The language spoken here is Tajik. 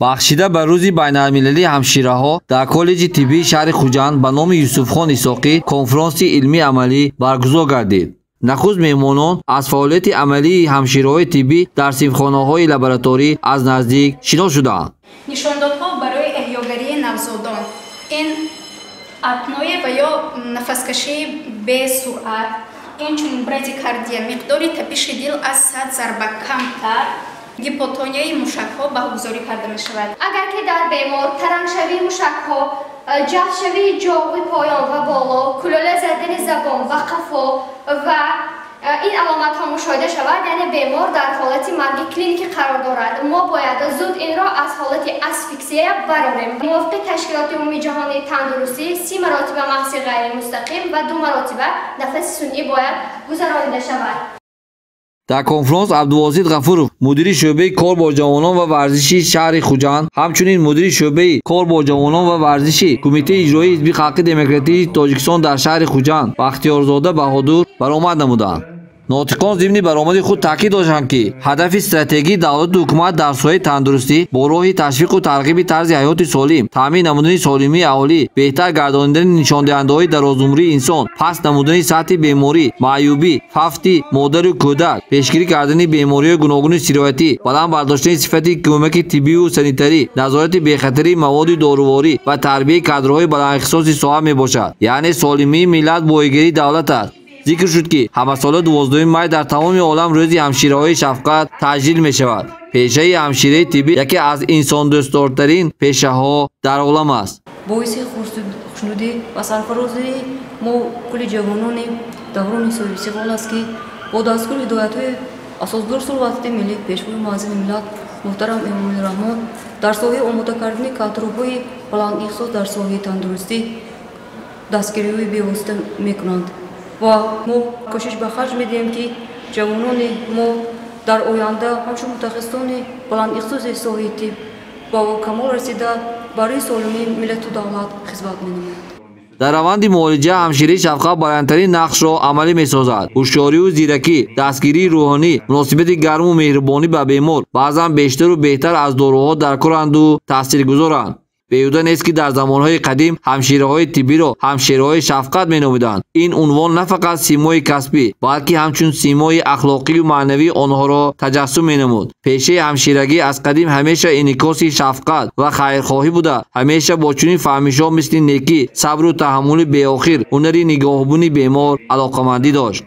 Бахшида ба рӯзи байналмилалии ҳамшираҳо дар коллеҷи тиббии шаҳри Хуҷанд ба номи Юсуфхон Исоқӣ конфронси илмии амалӣ баргузор гардид. Нахуст меҳмонон аз фаъолияти амалии ҳамшираҳои тиббӣ дар синфхонаҳои лабораторӣ аз наздик шинос шуданд. Нишондодҳо барои эҳёгарии навзодон ин апноe ва ё нафаскашии бесуръат, инчунин брадикардия, миқдори тапиши дил аз 100 зарба камтар, гипотонияи мушакҳо баҳогузорӣ карда мешавад. Агар ки дар бемор тарангшавии мушакҳо, ҷафшавии ҷоғи поён ва боло, кулола задани забон ва қафо ва ин аломатҳо мушоҳида шавад, яъне бемор дар ҳолати марги клиникӣ қарор дорад. Мо бояд зуд инро аз ҳолати асфиксия барорем. Мувофиқи Ташкилоти Умумии Ҷаҳонии Тандурустӣ 30 маротиба маҳси ғайримустақим ва 2 маротиба нафаси сунъӣ бояд гузаронида шавад. Дар конфронс Абдувозид Ғафуров, мудири шӯъбаи кор бо ҷавонон ва варзиши шаҳри Хуҷанд, ҳамчунин мудири шӯъбаи кор бо ҷавонон ва варзиши Кумитаи иҷроии Ҳизби Халқи Демократии Тоҷикистон дар шаҳри Хуҷанд Бахтиёрзода Баҳодур баромад намуданд. Нотиқон зимни баромади худ таъкид доштанд, ки ҳадафи стратегии давлату ҳукумат дар соҳаи тандурустӣ бо роҳи ташвиқу тарғиби тарзи ҳаёти солим, таъмин намудани солимии аҳолӣ, беҳтар гардонидани нишондиҳандаҳои дарозумрии инсон, паст намудани сатҳи беморӣ, маъюбӣ, фавти модару кӯдак, пешгирӣ кардани бемориҳои гуногуни сироятӣ, баланд бардоштани сифати кӯмаки тиббию санитарӣ, назорати бехатарии маводи доруворӣ ва тарбияи кадрҳои баландихтисоси соҳа мебошад. Яъне солимии миллат боигарии давлат аст. Зикр шуд, ки ҳамасола 12 май дар тамоми олам рӯзи ҳамшираҳои шафқат таҷлил мешавад. Пешаи ҳамшираи тиббӣ яке аз инсондӯстдортарин пешаҳо дар олам аст. Боиси хушнудӣ ва сарфарозии мо кулли ҷавонони даврони соҳибистиқлол аст, ки бо дастгоҳи ҳидоятҳои асосгузори сулҳу ваҳдати миллӣ, пешвои муаззами миллат муҳтарам Эмомалӣ Раҳмон дар соҳаи омода кардани кадрҳои баландихтисос дар соҳаи тандурустӣ дастгириҳои бевосита мекунанд. Ва мо кӯшиш ба харҷ медиҳем, ки ҷавонони мо дар оянда ҳамчун мутахассисони баландихтисоси соҳаи тиб ба камол расида барои солимии миллату давлат хизмат менамоянд. Дар раванди муолиҷа ҳамшираи шафқат баландтарин нақшро амалӣ месозад. Ҳушёриву зиракӣ, дастгирии рӯҳонӣ, муносибати гарму меҳрубонӣ ба бемор баъзан бештару беҳтар аз доруҳо даркоранду таъсиргузоранд. Беҳуда нест, ки дар замонҳои қадим ҳамшираҳои тиббиро ҳамшираҳои шафқат меномиданд. Ин унвон на фақат симои касбӣ, балки ҳамчун симои ахлоқию маънавии онҳоро таҷассум менамуд. Пешаи ҳамширагӣ аз қадим ҳамеша инъикоси шафқат ва хайрхоҳӣ буда, ҳамеша бо чунин фаҳмишҳо мисли некӣ, сабру таҳаммули беохир, ҳунари нигоҳубуни бемор алоқамандӣ дошт.